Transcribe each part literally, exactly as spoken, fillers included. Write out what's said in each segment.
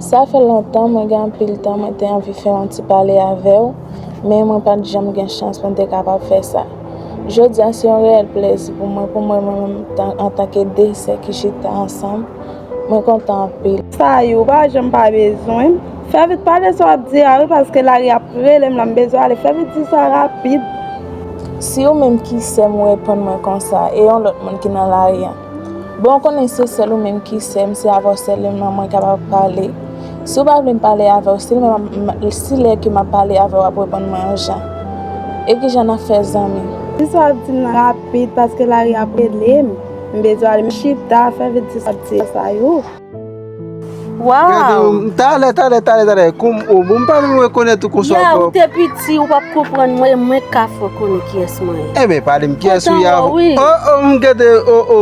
Sa fè lontan mwen gen anpil tan mwen te anvi fè yon ti pale avè w, men mwen pa t janm gen chans pou m te kapab fè sa. Jodi a se yon reyèl plezi pou mwen, pou mwen menm tan- antanke de sè ki chita ansanm, mwen kontan anpil. Sayou, ou pa janm pa bezwen m. Fè vit pale sa w ap di a wi, paske lari ap rele m la, m bezwen ale. Fè vit di sa rapid. Si ou menm ki sè m ou reponn mwen konsa, e yon lòt moun ki nan lari a? Bon, ou konnen se sèl ou menm ki sè m, se avè w sèlman mwen kapab pale. Si w pa vle m pale avè w, si lè m ap- si lè ke m ap pale avè w, w ap reponn mwen yon jan. E ki jan n ap fè zanmi? Di sa w ap di m nan rapid, paske lari ap rele m. M bezwen ale, m chita, fè vit di sa w ap di a, Sayou. Gade, Waw! m, talè, talè, talè, talè. Koum, o, bon, m pa menm rekonèt ou konsa Ya, ankò. Ou te piti, ou p ap konprann mwen, mwen ka fè w konnen kiyès mwen ye. Enben, pale m kiyès ou ye avan. Kontan wè w, wi. O, o, m gade, o, o.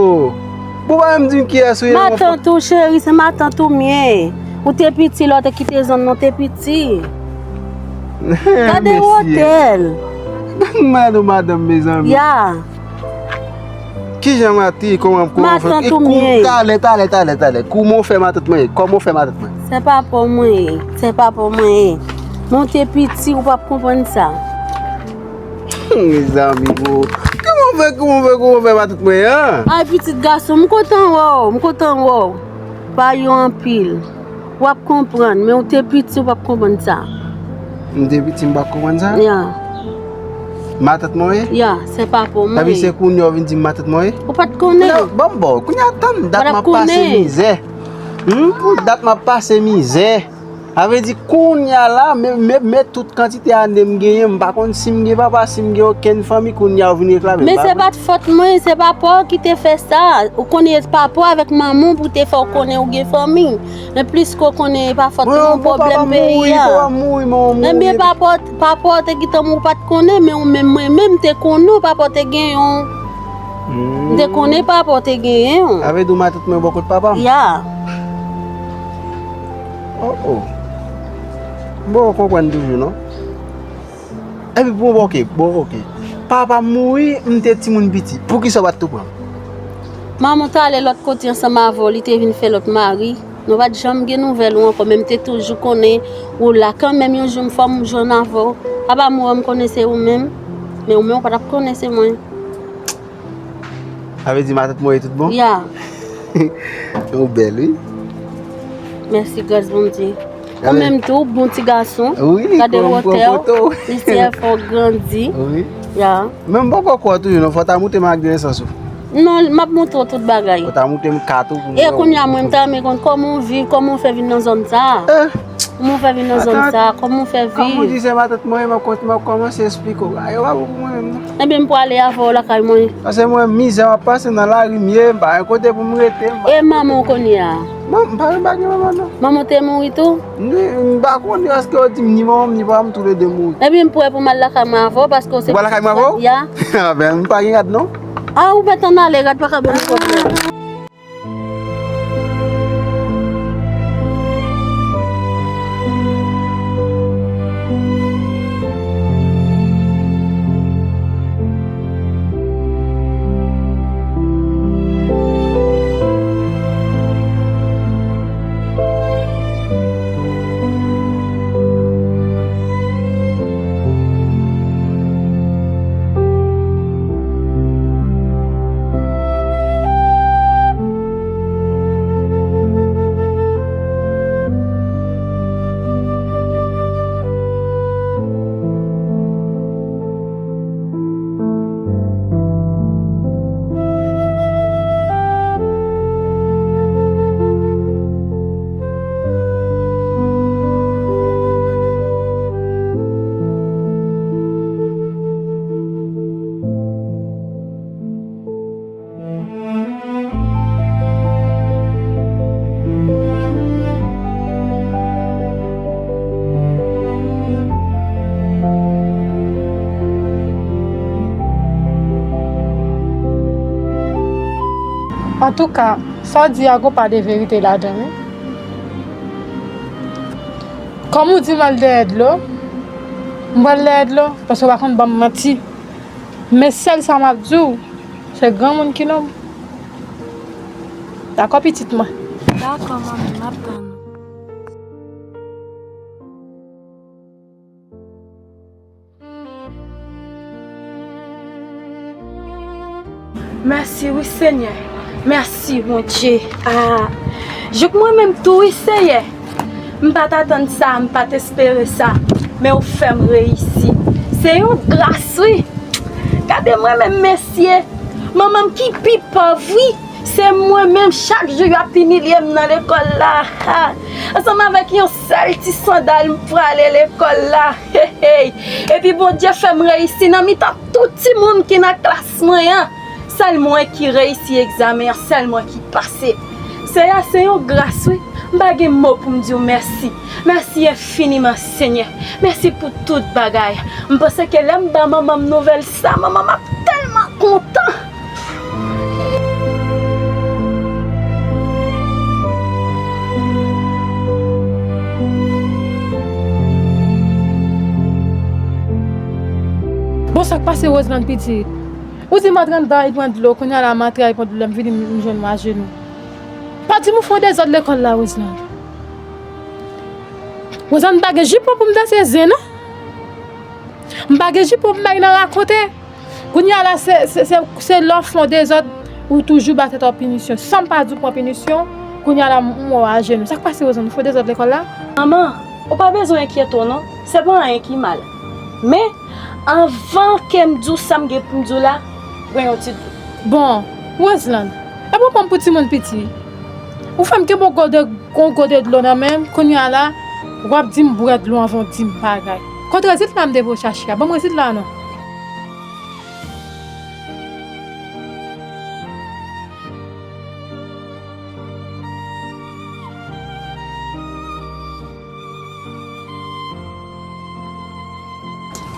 Bon, pa menm di m kiyès ou ye, mon frè. Matant ou, cheri, se matant ou m ye. Ou te piti, lè w te kite zòn nan, ou te piti. Gade wotè l. Ban m mande w madanm, mezanmi. Ya. Kijan mati, kòman, kòman w fè? Matant ou m ye. Talè, talè, talè, talè. Kòman w fè matant mwen ye? Kòman w fè matant mwen? Se papa w mwen ye. Se papa w mwen ye. Men w te piti, ou p ap konprann sa. Mezanmi, bro. Kòman w fè, kòman w fè, kòman w fè matant mwen ye, an? Ay, pitit gason, m kontan wè w, m kontan wè w. Pa yo anpil. W ap konprann, men w te piti, w p ap konprann sa. M te piti, m pa t konprann sa? Ya. Matant mwen ye? Ya, se papa w mwen ye. Epi se kounye a w vin di m matant mwen ye? Ou pa t konnen? Non, ban m ba w. Kounye a tann, dat m ap pase mizè. Hmm, pou dat m ap pase mizè. Sa vle di kounye a la, men, men, men tout kantite ane m genyen, m pa konn si m gen papa, si m gen okenn fanmi, kounye a w vin reklame m. Men se pa t fòt mwen, se papa w ki te fè sa. Ou konnen papa w avèk manman w pou te fè w konnen ou gen fanmi. Men plis ke w konnen e pa fòt nou, pwoblèm peyi a. Mwen, bon, papa m mouri, papa m mouri, manman m mouri. Ebyen, papa w, papa w te gentan mouri, ou pa t konnen, men ou menm, mwen menm, m te konnen w, papa w te gen yon. M te konnen papa w te genyen yon. Sa vle di w matant mwen bò kot papa m? Ya. Oh, oh. M poko konprann toujou, non. Epi bon, ok, bon, ok. Papa m mouri, m te timoun piti. Poukisa w pa t tou pran m? Manman w t ale lòt kote ansanm avè w, li te vin fè lòt mari. Nou pa t janm gen nouvèl ou ankò, men m te toujou konnen ou la kanmenm. Yon jou m fò m jwenn avè w. Apa m wè m konnen se ou menm, men ou menm ou pa t ap konnen se mwen. Sa vle di matant mwen ye tout bon? Ya. Ou bèl, wi. Mèsi, gras Bondye. Ou menm tou, bon ti gason. Wi, gade wotè w, li se fò w grandi. Wi. Ya. Men m poko kwè w toujou, non, fò w ta montre m ak de nesans ou. Non, m ap montre w tout bagay. Fò w ta montre m kat ou pou m wè. E kounye a, mwen, m ta renmen konn kòman w viv, kòman w fè vin nan zòn sa a. Eh. Kòman w fè vin nan zòn sa a? Kòman w fè viv? Kòm ou di se matant mwen, m ap kont-, m ap kòmanse esplike w. Yo pa bon pou mwen menm, non. Ebyen, m pwale avè w lakay mwen. Paske mwen, mizè m ap pase nan lari m ye, m pa gen kote pou m rete, m pa gen kote pou m... E manman w kounye a? Manman, m pa, m pa gen manman, non. Manman w te mouri tou? M, m pa konnen, paske yo di m ni manman m, ni papa m, toulede mouri. Ebyen, m prè pou m al lakay mwen avè w, paske w se... Ou pral lakay mwen avè w? Ya. A, ben, m pa gen rad, non. A, ou mèt ann ale, rad pa ka ban m pwoblèm. Antouka, sa w di a gon pa de verite ladan l, wi. Kòm ou di m al dèyè dlo, m pral dèyè dlo, paske w pa konn ban m manti. Men sèl sa m ap di w, se granmoun ki nonm. Dakò, pitit mwen? Dakò, manmi, m ap tann ou. Mèsi wi Senyè. Mèsi Bondye. Ah, jouk mwen menm tou wi Senyè. M pa t atann sa, m pa t espere sa. Men ou fè m reyisi. Se yon gras wi. Gade mwen menm mesye. Manman m ki pi pòv wi. Se mwen menm chak jou y ap imilye m nan lekòl la. Ha. Ansanm avèk yon sèl ti sandal m prale lekòl la. Hey, hey. Epi Bondye fè m reyisi nan mitan tout timoun ki nan klas mwen an. Sèl mwen ki reyisi egzamen an, sèl mwen ki pase. Senyè, se yon gras wi. M pa gen mo pou m di w mèsi. Mèsi enfiniman, Senyè. Mèsi pou tout bagay. M panse ke lè m ba manman m nouvèl sa, manman m ap tèlman kontan. Bon, sa k pase Roseland pitit? Ou di m antre anndan al pran dlo, kounye a la m antre al pran dlo, lè m vini m jwenn ou ajenou. Pa di m ou fè yon dezòd lekòl la, Roseland. Roseland, m pa gen jipon pou m danse zen non. M pa gen jipon pou m bay nan rakonte. Kounye a la, se, se, se, se lè w fè yon dezòd, ou toujou ba tèt ou pinisyon. San m pa di w pran pinisyon, kounye a la, m wè w ajenou. Sa k pase, Roseland? Ou fè yon dezòd lekòl la? Manman, ou pa bezwen enkyete w non. Se pa anyen ki mal. Men, anvan ke m di w sa m gen pou m di w la, pran yon ti dlo. Bon, Roseland, epi w pran m pou timoun piti. Ou fè m kenbe yon gode, yon gode dlo nan men m, kounye a la, w ap di m bwè dlo anvan w di m bagay. Kot rezilta m te voye w chache a? Ban m rezilta a non.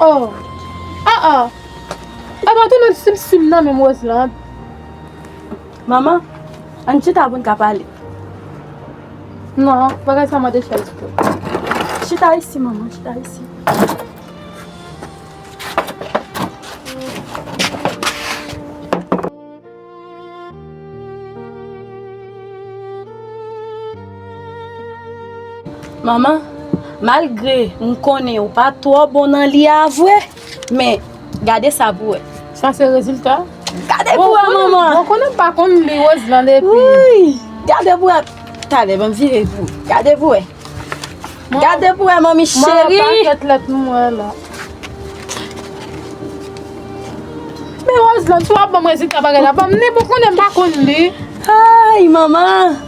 Oh. Ah, ah. Epa, tounen sim sim nan menm Roseland. Manman, ann chita pou n ka pale. Non, bagay sa mande chèz tou. Chita isi, manman, chita isi. Manman, malgre m konnen ou pa twò bon nan li a vre, men gade sa pou wè. Sa se rezilta? Gade pou wè, manman. Bon, konnen m pa konn li, Roseland, epi. Wi, gade pou wè. Talè, ban m vire pou ou. Gade pou wè. Gade pou wè, manmi cheri. Pakèt lèt m wè la. Men Roseland, si w ap ban m rezilta bagay la, ban m li pou konnen m pa konn li. Ay, manman.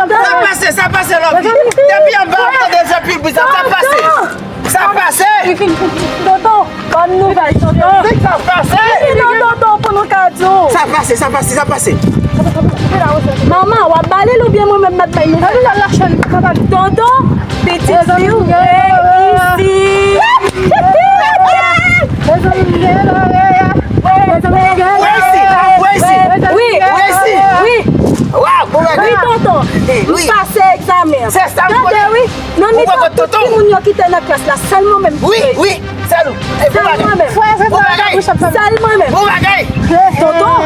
Sa pase, sa pase, Lòvi. Depi anba, ap tande zanpil bri, sa, sa pase. Sa pase. Tonton, bòn nouvèl, tonton. Sa pase. Vini non, tonton, pou nou ka di w. Sa pase, sa pase, sa pase. Manman, w ap ba li l oubyen mwen menm m ap bay nouvèl? Tonton, pitit fi w reyisi. Mezanmi, gen lòrèy. Mezanmi, gen lòrèy. Wi, wi, wi. Waw, bon bagay. Wi, tonton. M pase egzamen an. Se sa m konnen. Tande, wi. Nan mitan tout timoun yo ki te nan klas la, sèl mwen menm ki reyisi. Wi, wi. Sèl ou. Sèl mwen menm. Bon bagay. Sèl mwen menm. Bon bagay. Tonton,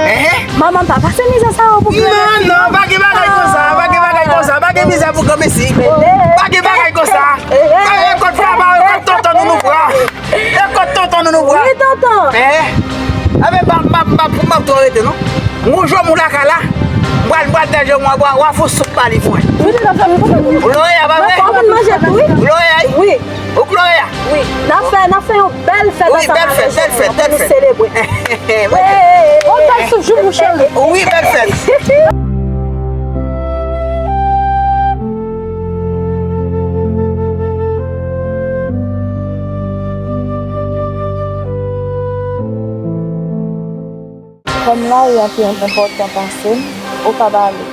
manman m pa pase mizè sa yo pou granmesi. Non, non, pa gen bagay konsa, pa gen bagay konsa, pa gen mizè pou granmesi. Pa gen bagay konsa. Rekòt papa, rekòt tonton nou nou pran. Rekòt tonton nou nou pran. Wi, tonton. Enben, m ap, m ap, m ap, m ap tou rete, non. Yon jou m lakay la, m pral, m pral dèje mwen, w a, w a fè soup pa li pou mwen. Ou Gloria, pa vre? Ou Gloria, wi. Ou Gloria. Wi, n ap fè, n ap fè yon bèl fèt ansanm avèk jèn yo pou nou selebre. Yon bèl soup joumou, cheri. Wi, bèl fèt. Kòm lari a pi enpòtan pase m, ou ka ba ale.